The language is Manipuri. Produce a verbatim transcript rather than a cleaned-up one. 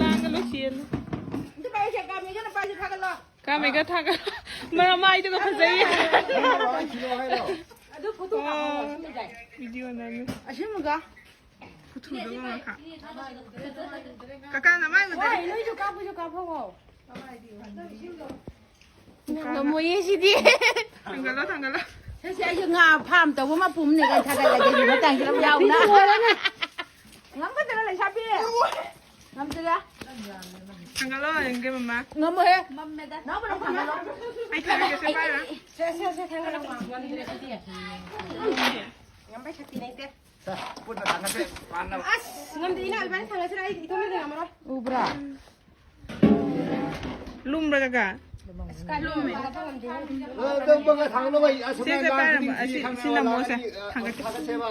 ꯂꯥꯡꯒ ꯂꯣꯏ ꯆꯦꯜꯂꯦ꯫ ꯀꯥꯃꯦꯒ ꯊꯥꯒꯠ꯫ ꯃꯃꯥꯏꯗꯨꯒ ꯐꯖꯩꯌꯦ꯫ ꯑꯗꯨ ꯐꯣꯇꯣ ꯀꯥꯞꯄꯣ꯫ ꯚꯤꯗꯤꯑꯣ ꯅꯝꯃꯤ꯫ ꯑꯁꯤꯃꯒ꯫ ꯈꯨꯊꯨꯗꯨꯒ ꯃꯈꯥ꯫ ꯀꯀꯥ ꯅꯃꯥꯏ ꯎꯗꯦ꯫ ꯍꯣꯏ, ꯅꯣꯏꯁꯨ ꯀꯥꯞꯄꯨꯁꯨ ꯀꯥꯞꯍꯧꯋꯣ꯫ ꯉꯝꯃꯣꯏꯌꯦ ꯁꯤꯗꯤ꯫ ꯊꯥꯡꯒꯠꯂꯣ, ꯊꯥꯡꯒꯠꯂꯣ꯫ ꯁꯦ, ꯁꯦ, ꯑꯩꯁꯨ ꯉꯥ ꯐꯥꯝ ꯇꯧꯕ ꯃꯄꯨꯝꯅꯦ ꯀꯥꯏꯅ ꯊꯥꯒꯠꯂꯒꯦ, ꯃꯇꯥꯡꯁꯤꯗ ꯌꯥꯎꯅ꯫ ꯉꯝꯒꯗ꯭ꯔꯣ ꯂꯩꯁꯥꯕꯤ? ꯉꯝꯗ꯭ꯔꯦ꯫ ꯊꯥꯡꯒꯠꯂꯣ, ꯌꯦꯡꯒꯦ, ꯃꯃꯥ꯫ ꯉꯝꯃꯣꯏꯍꯦ꯫ ꯅꯪꯕꯨ ꯅꯪ ꯊꯥꯡꯒꯠꯂꯣ꯫ ꯑꯩ ꯊꯥꯡꯒꯠꯀꯦ, ꯁꯦ, ꯄꯥꯏꯔꯣ꯫ ꯁꯦ, ꯁꯦ, ꯁꯦ, ꯊꯥꯡꯒꯠꯂꯣ꯫ ꯉꯝꯕꯩ ꯁꯛꯇꯤ ꯂꯩꯇꯦ꯫ ꯁꯦ, ꯄꯨꯟꯅ ꯊꯥꯡꯒꯠꯁꯦ, ꯄꯥꯟꯅꯕ꯫ ꯑꯁ, ꯉꯝꯗꯦ, ꯏꯅꯥꯎ, ꯏꯕꯥꯅꯤ ꯊꯥꯡꯒꯠꯁꯤꯔ? ꯑꯩ ꯏꯇꯣꯝꯇꯗꯤ ꯉꯝꯃꯔꯣꯏ꯫ ꯎꯕ꯭ꯔꯥ? ꯂꯨꯝꯕ꯭ꯔꯥ, ꯀꯀꯥ? ꯑꯁ, ꯀꯥꯏ ꯂꯨꯝꯃꯦ? ꯊꯥꯡꯒꯠꯄ ꯉꯝꯗꯦ꯫ ꯑ, ꯅꯪ ꯃꯉꯥ ꯊꯥꯡꯒꯠꯅꯕ ꯑꯩ ꯑꯁꯨꯛ ꯁꯦ, ꯁꯦ, ꯌꯥꯝ ꯄꯥꯏꯔꯝꯃꯣ꯫ ꯂꯥꯡꯉꯤꯁꯤꯗꯤ ꯑꯁꯤ, ꯈꯪꯉꯦ, ꯁꯤ ꯅꯝꯃꯣꯁꯦ꯫ ꯂꯥꯡꯉꯤꯁꯤ, ꯑ, ꯊꯥꯡꯒꯠꯀꯦ꯫ ꯊꯥꯡꯒꯠꯁꯦꯕ꯫